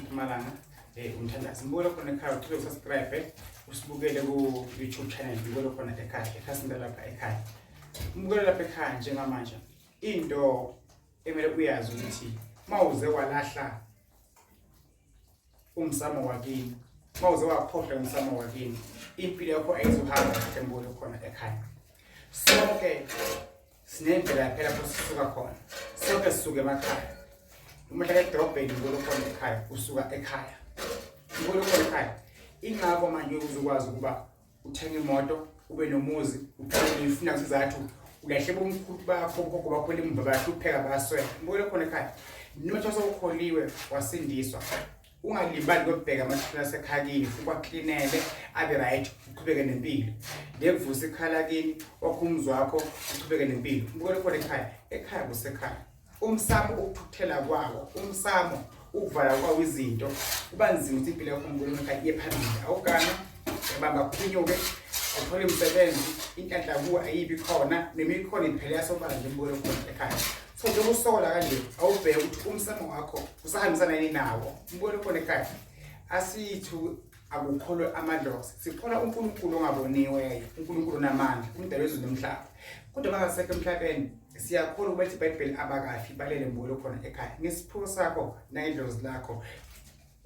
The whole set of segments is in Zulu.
Mpumalanga, umthandazi. Mbukele khona ekhaya, uthole usubscribe, usibukele ku YouTube channel, mbukele khona ekhaya, ekhasini lapha ekhaya. Mbukele lapha ekhaya njengamanje. Into emele uyazi ukuthi mawuze walahla umsamo wakini, mawuze wakhohlwa umsamo wakini, impilo yakho ayizuhamba kahle mbukele khona ekhaya. Sonke sinendlela phela lapho sisuka khona, sonke sisuka emakhaya. Uma uhlala edorobheni mbukele khona ekhaya, usuka ekhaya, mbukele khona ekhaya. Ingakho manje uzokwazi ukuba uthenge imoto, ube nomuzi, uthole ifuna isizathu, ulahle bomkhulu bakho, ugogo bakho emuva bayahlupheka, bayaswela, mbukele khona ekhaya. Noma sewukholiwe wasindiswa, ungalibali kokubheka amathuna asekhaya kini, ukwaklinele abe right, uqhubeke nempilo. Lekuvusa ikhala kini, wakho umuzi wakho, uqhubeke nempilo, mbukele khona ekhaya. Ekhaya kusekhaya. Umsamo ukuthukuthela kwawo, umsamo ukuvala kwawo izinto, kuba nzima ukuthi impilo yakho mbukele ekhaya iye phambili. Awugana ebamba kuphinyuke, uthole umsebenzi, inhlanhla kuwe ayibi khona, noma ikhona iphele yasobala nje mbukele khona ekhaya. So njengoba usokola kanje, awubheke ukuthi umsamo wakho usahambisana yini nawo, mbukele khona ekhaya. Asithu akukholwe amadlozi, sikholwa uNkulunkulu ongaboniweyo, uNkulunkulu onamandla, umdali wezulu nomhlaba. Kodwa bangasekho emhlabeni, siyakholwa ukuthi iBhayibheli abakafi, balele mbukele khona ekhaya. Ngesiphuko sakho nangedlozi lakho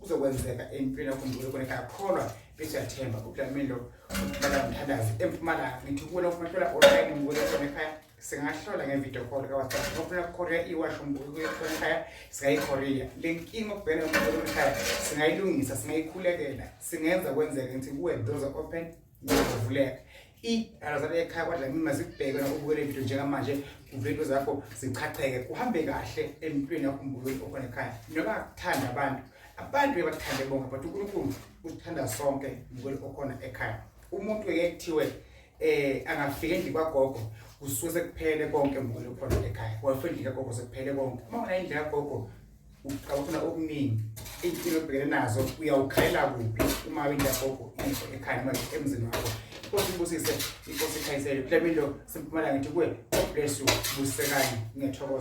kuzokwenzeka empilweni yakho mbukele khona ekhaya. Kholwa bese uyathemba. UDlamini lo ubala umthandazi eMpumalanga. Ngithi kuwena ufuna ukuhlola online mbukele khona ekhaya, singahlola nge-video call ka-WhatsApp. Ufuna ukukhoria iwasho mbukele khona ekhaya, singayikhoria le nkinga okubhekene umbukele ekhaya, singayilungisa, singayikhulekela, singenza kwenzeke. Ngithi kuwe doors are open, ngiyavuleka iy'dalo ekhaya kwaDlamini mazikubheke na ubukele video njengamanje, kuvele into zakho zichacheke, kuhambe kahle empilweni yakho mbukeli okhona ekhaya. Noma kuthanda abantu, abantu bebakuthande bonke, but uNkulunkulu usithanda sonke mbukeli okhona ekhaya. Umuntu ke kuthiwe angafika endlini kwagogo kusuke sekuphele konke mbukeli okhona ekhaya. Wafika endlini kagogo sekuphele konke. Uma una indlu kagogo ucabanga ufuna okuningi, iy'nkinga obhekene nazo uyawukhalela kuphi uma indlu kagogo ingekho ekhaya noma emzini wakho? Inkosi ibusise, inkosi ikhanyisele. Dlamini lo seMpumalanga, ngithi kuwe God bless you, busisekani, ngiyathokoza.